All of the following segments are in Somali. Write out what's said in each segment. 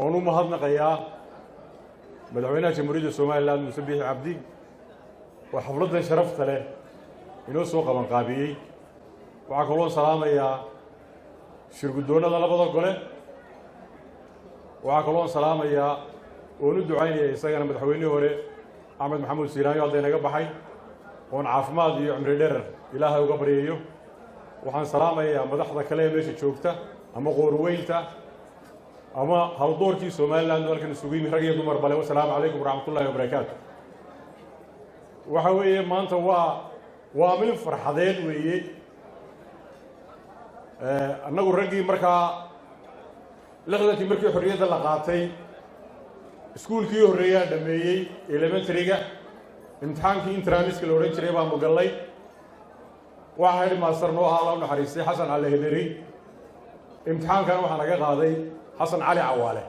Oon u mahadnaqayaa madaxweynaha Jamhuuriyadda Somaliland, Muuse Biixi Cabdi, oo xafladdan sharafta leh inoo soo qabanqaabiyey. Waxaa kaloo salaamayaa shirguddoonnada labada gole. Waxaa kaloo salaamayaa oon u ducaynaya isagana madaxweynihii hore, Axmed Maxamuud Siiraanyo, hadda inaga baxay, oon caafimaad iyo cimri dherer Ilaahay uga baryayo. Waxaan salaamayaa madaxda kale ee meesha joogta, ama qoorweynta ama haldoorkii Somaliland halkan isugu yimi, rag iyo dumar bale. Wasalaamu calaykum waraxmatullahi wabarakaatu. Waxa weeye, maanta waa mid farxadeed weeye. Annagu raggii markaa 60-kii, markii xorriyadda la qaatay, iskuulkii horreeyaa dhameeyey, elementary-ga, imtixaankii entrance-ka la odhan jiray baanu gallay. Waxaa headmaster noo ahaa, Alla u naxariistay, Xasan Cali Hederi. Imtixaankana waxaa naga qaaday Xasan Cali Cawaale.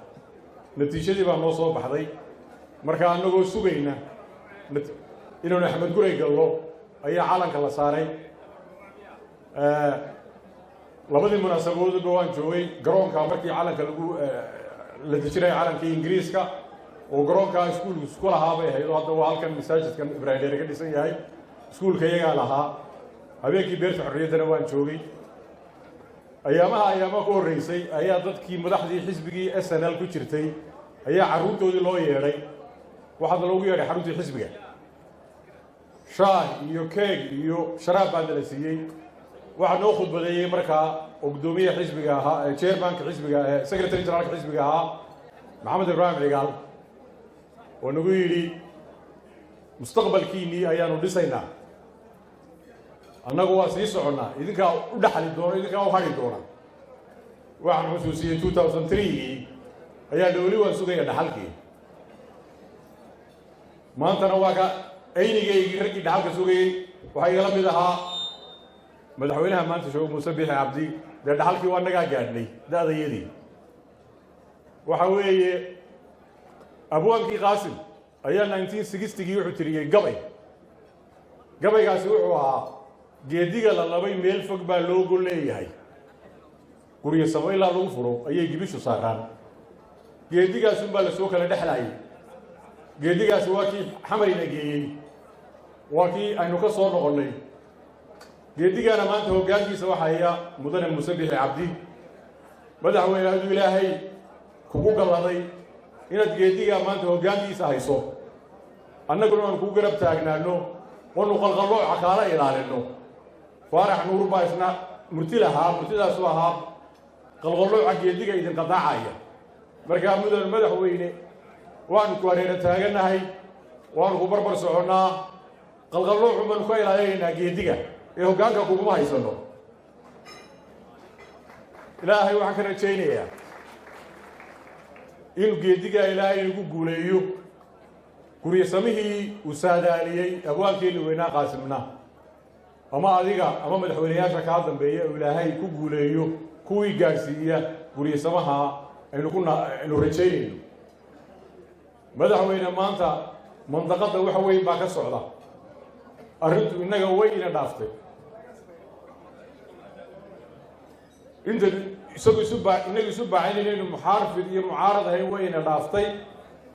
Natiijadii baa noo soo baxday. Marka annagoo sugayna inaanu Axmed Guray gallo ayaa calanka la saaray. Labadii munaasabadoodba waan joogay garoonka markii calanka lagu la dejinaya, calankii Ingiriiska oo garoonkaa iskuulku isku lahaa bay ahayd, oo hadda waa halkan masaajidkan Ibraahim Dheere ka dhisan yahay, iskuulka iyagaa lahaa. Habeenkii Beerta Xorriyaddana waan joogay. Ayaamaha ka horreysay ayaa dadkii madaxdii xisbigii SNL ku jirtay ayaa carruurtoodii loo yeedhay. Waxaana loogu yeedhay xaruntii xisbiga. Shaah iyo keeg iyo sharaab baa nala siiyey. Waxaa noo khudbadeeyey markaa oo guddoomiyaha xisbiga ahaa, chairmanka xisbiga, secretary generalka xisbiga ahaa, Maxamed Ibraahim Cigaal, oo nagu yidhi: "Mustaqbalkiinnii ayaanu dhisaynaa. Annagu waa sii soconnaa, idinkaa u dhaxli doona, idinkaa u hadhi doona." Waxaan xusuusiyey 2003-gii ayaa weli waan sugaya dhaxalkii. Maantana waa ka aynigaygii raggii dhaxalka sugayey. Waxaa igala mid ahaa madaxweynaha maanta jooga, Muuse Biixi Cabdi. Dee dhaxalkii waa nagaa gaadhnay da'dayadii. Waxa weeye, abwaankii Qaasim ayaa 1960-gii wuxuu tiriyey gabay. Gabaygaasi wuxuu ahaa: "Geediga la labay meel fog baa loogo leeyahay, guryo samo ilaa lagu furo ayay gibishu saaraan." Geedigaasunbaa lasoo kala dhexlaayay. Geedigaasi waa kii Xamarina geeyey, waa kii aynu ka soo noqonnay. Geedigaana maanta hoggaankiisa waxaa haya mudane Muuse Bixi Cabdi. Madaxweyne, hadduu Ilaahay kugu galladay inaad geedigaa maanta hoggaankiisa hayso, annaguna aan kugu garab taagnaano oonu qalqallooca kaala ilaalinno. Faarax Nuur baa isna murti lahaa, murtidaasu ahaa qalqallooca geediga idin qadaacaya. Markaa, mudan madaxweyne, waanu ku hareero taagannahay, waanu ku barbar soconnaa, qalqalloocu baanu ka ilaalinaynaa geediga ee hoggaanka kuguma haysanno. Ilaahay waxaan ka rajaynayaa inuu geedigaa Ilaahay inagu guuleeyo, guryasamihii uu saadaaliyey abwaankeenni weynaa Qaasimna, ama adiga ama madaxweyneyaasha kaa dambeeya uu Ilaahay ku guuleeyo kuwii gaadhsiiya guryasamaha aynu ku aynu rajaynayno. Madaxweyne, maanta mandaqadda wax weyn baa ka socda. Arrintu innaga way ina dhaaftay. Inta isagu isu baa innaga isu baacinaynu muxaafid iyo mucaarad ahayn, way ina dhaaftay.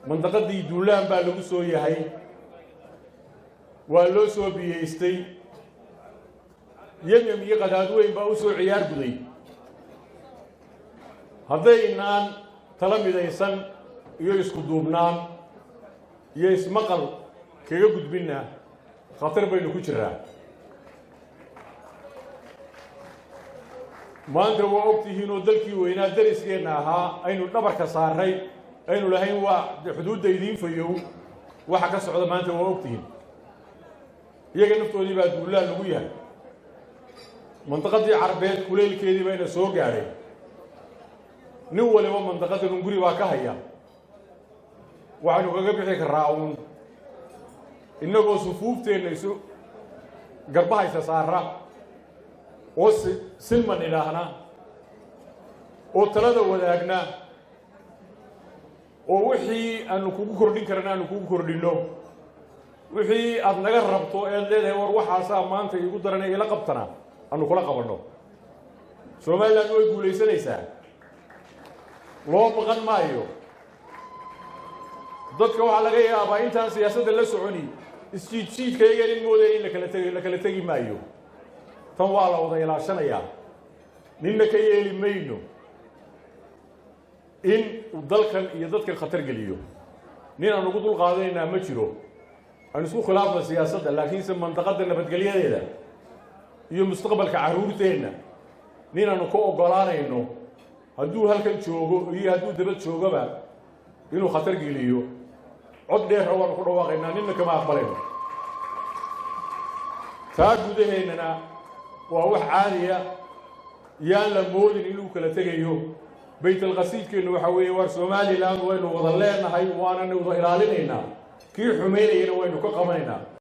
Mandaqadii duulaan baa lagu soo yahay, waa loo soo biyeystay. Yemyem iyo qadaad weyn baa u soo ciyaar guday. Haddaynaan tala midaysan iyo isku duubnaan iyo ismaqal kaga gudbinna, khatar baynu ku jiraa. Maanta waa og tihiin oo dalkii weynaa dariskeenna ahaa aynu dhabarka saarray, aynu lahayn waa xuduudda idiin fayow, waxa ka socda maanta waa og tihiin. Iyaga naftoodii baa duulaan lagu yahay. Mandaqadii Carbeed kuleylkeedii bayna soo gaadhay. Nin waliba mandaqadan un guri baa ka haya. Waxaynu kaga bixi karraa uun innagoo sufuufteenna isu garbahaysa saara oo silman idhaahna oo talada wadaagna oo wixii aanu kugu kordhin karana aanu kugu kordhinno, wixii aad naga rabto eed leedahay war waxaasaa maanta iigu daranay ila qabtana aanu kula qabanno. Somaliland way guulaysanaysaa, loo baqan maayo. Dadka waxaa laga yaabaa intaan siyaasadda la soconi isjiidjiidkayagan in moodaya in lakala tegayo. La kala tegi maayo. Tan waa la wada ilaashanayaa. Ninna ka yeeli mayno in uu dalkan iyo dadkan khatar geliyo. Nin aan ugu dul qaadanaynaa ma jiro. Aan isku khilaafna siyaasadda, laakiinse mandaqadda nabadgelyadeeda iyo mustaqbalka carruurteenna nin aanu ka oggolaanayno, hadduu halkan joogo iyo hadduu daba joogaba, inuu khatar geliyo, cod dheerra waanu ku dhawaaqaynaa. Ninna kama aqbalayno. Taa gudaheennana waa wax caadiya. Yaan la moodin inuu kala tegayo. Baytalqasiidkeennu waxaa weeye: waar Somaliland waynu wada leenahay, waanana wada ilaalinaynaa, kii xumaynayana waynu ka qabanaynaa.